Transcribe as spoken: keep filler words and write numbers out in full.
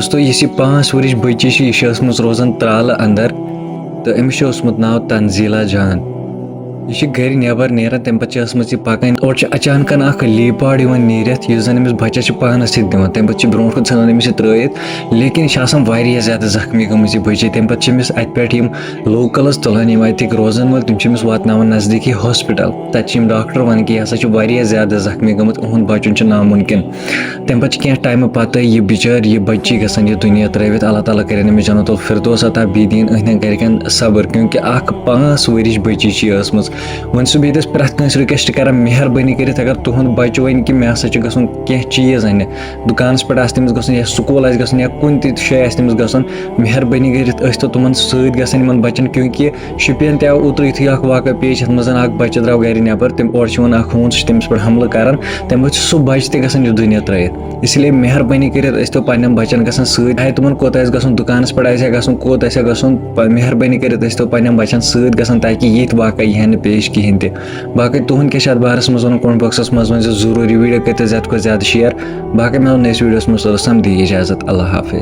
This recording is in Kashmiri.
دوستو، یُس یہِ پانٛژھ ؤرِش بٔچی چھِ، یہِ چھِ ٲسمٕژ روزان ترٛالہٕ اندر تہٕ أمِس چھُ اوسمُت ناو تنزیلا جان۔ یہِ چھِ گرِ نٮ۪بر نیران، تَمہِ پتہٕ چھِ ٲسمٕژ یہِ پکان۔ اورٕ چھِ اچانکن اکھ لیپارڈ یِوان نیٖرِتھ، یُس زن أمِس بچس چھِ پانس سۭتۍ دِوان۔ تَمہِ پتہٕ چھِ برونٛٹھ کُن ژھٕنان أمِس یہِ ترٲیِتھ، لیکن یہِ چھِ آسان واریاہ زیادٕ زخمی گٔمٕژ یہِ بٔچی۔ تَمہِ پتہٕ چھِ أمِس اتہِ پٮ۪ٹھ یِم locals تُلان، یِم اتِکۍ روزن وٲلۍ، تِم چھِ أمِس واتناوان نزدیٖکی ہاسپٹل۔ تتہِ چھِ یِم ڈاکٹر ونان کہِ یہِ ہسا چھُ واریاہ زیادٕ زخمی گٔمٕژ، اُہُنٛد بچُن چھُ نامُمکِن۔ تَمہِ پتہٕ چھِ کینٛہہ ٹایمہٕ پتہٕ یہِ بِچٲرۍ، یہِ بچی گژھان یہِ دُنیا ترٲوِتھ۔ اللہ تعالیٰ کٔرِنۍ أمِس جنت الفردوس عطا، بیٚیہِ دِیِن أہنٛدٮ۪ن گرِکٮ۪ن صبر، کیونکہ اکھ پانٛژھ ؤرِش بچی چھِ یہِ ٲسمٕژ۔ وۄنۍ چھُس بہٕ ییٚتٮ۪س پرٛٮ۪تھ کٲنٛسہِ request کران، مہربٲنی کٔرِتھ اگر تُہُنٛد بچہٕ وَنہِ کہِ مےٚ ہسا چھُ گژھُن کینٛہہ چیٖز اَننہِ، دُکانَس پٮ۪ٹھ آسہِ تٔمِس گژھُن یا سکوٗل آسہِ گژھُن یا کُنہِ تہِ جایہِ آسہِ تٔمِس گژھُن، مہربٲنی کٔرِتھ ٲسۍ تو تِمَن سۭتۍ گژھان یِمَن بَچَن، کیونکہ شُپین تہِ آو اوترٕ یُتھُے اَکھ واقعہ پیش، یَتھ منٛز اَکھ بَچہٕ درٛاو گَرِ نٮ۪بَر، تٔمۍ، اورٕ چھُ یِوان اَکھ ہوٗن، سُہ چھُ تٔمِس پٮ۪ٹھ حملہٕ کَران، تَمہِ پَتہٕ چھُ سُہ بَچہٕ تہِ گژھان یہِ دُنیا ترٛٲیِتھ۔ اسی لیے مہربٲنی کٔرِتھ ٲسۍ تو پنٛنٮ۪ن بَچَن گژھان سۭتۍ، چاہے تِمَن کوٚت آسہِ گژھُن، دُکانَس پٮ۪ٹھ آسہِ ہا گژھُن، کوٚت آسہِ ہا گژھُن، پ-، مہربٲنی کٔرِتھ ٲسۍ تو پنٛنٮ۪ن بَچَن سۭتۍ گژھان، تاکہِ یِتھۍ واقعہ یی ہا نہٕ پیش کِہیٖنۍ تہِ۔ باقٕے تُہُنٛد کیٛاہ چھُ اَتھ بارَس منٛز وَنُن؟ Comment boxَس منٛز ؤنۍ زیو ضروٗری، video کٔرۍ تو زیادٕ کھۄتہٕ زیادٕ share۔ باقٕے مِلو نٔیِس videoَس منٛز، توٚتَس تام دِیِو اِجازت، اللہ حافظ۔